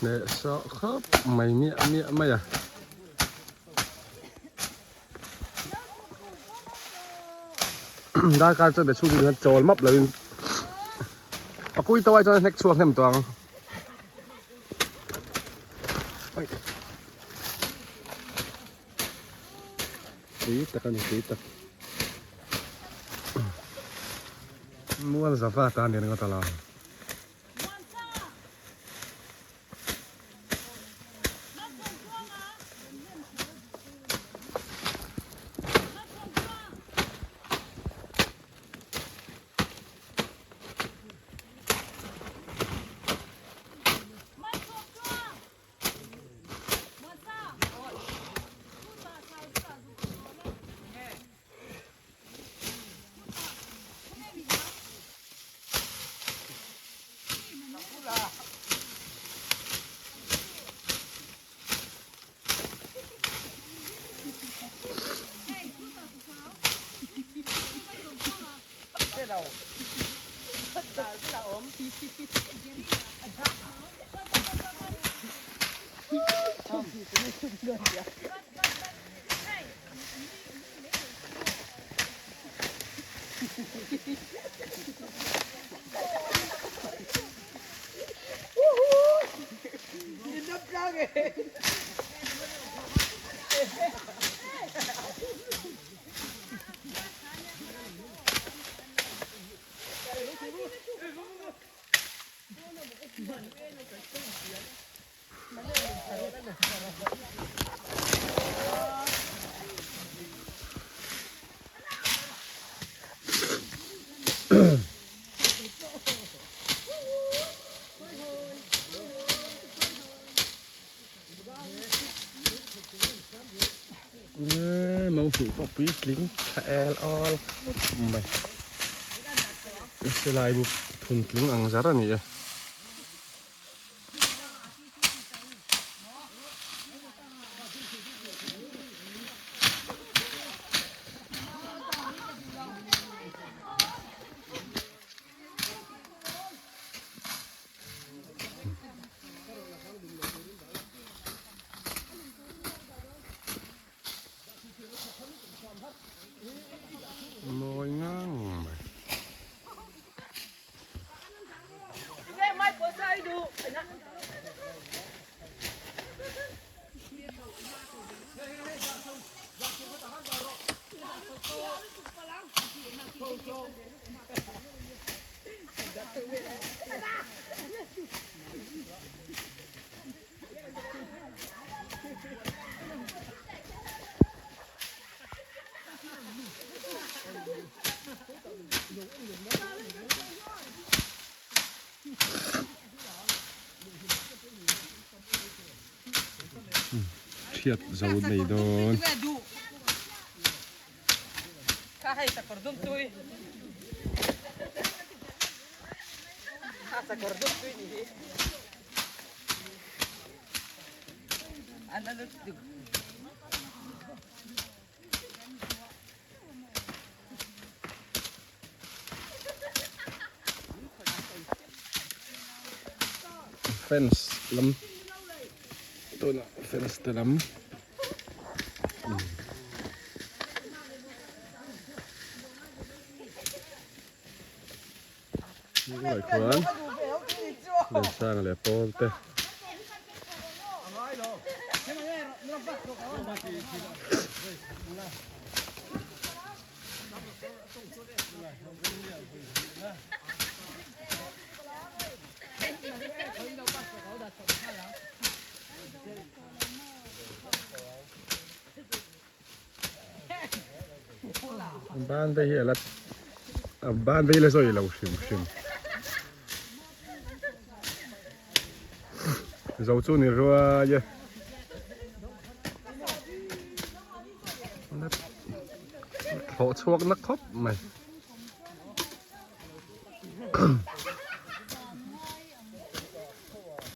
Hneh sawh khawp mai miah miah mai a. Darkar chuan be chhung hian chawl map lovin pakui tawh ai chuan a hnek chhuak hnem tawh ang. Tui tak a ni tui tak. Mual zava ta ni ringawt a lo. Mau hnih pawh puitling tha el awl khawp mai. Silai bu thuntling ang zar a ni e. Mawi ngang mai. Hriat zo nei dawn. Fence lam tunah fence te lam Tunah khuan Liansanga leh pawl te. Ban te hi a la ban te hi la sawi lo hrim hrim zo chu ni ruai e. Thawh chhuak na khawp mai.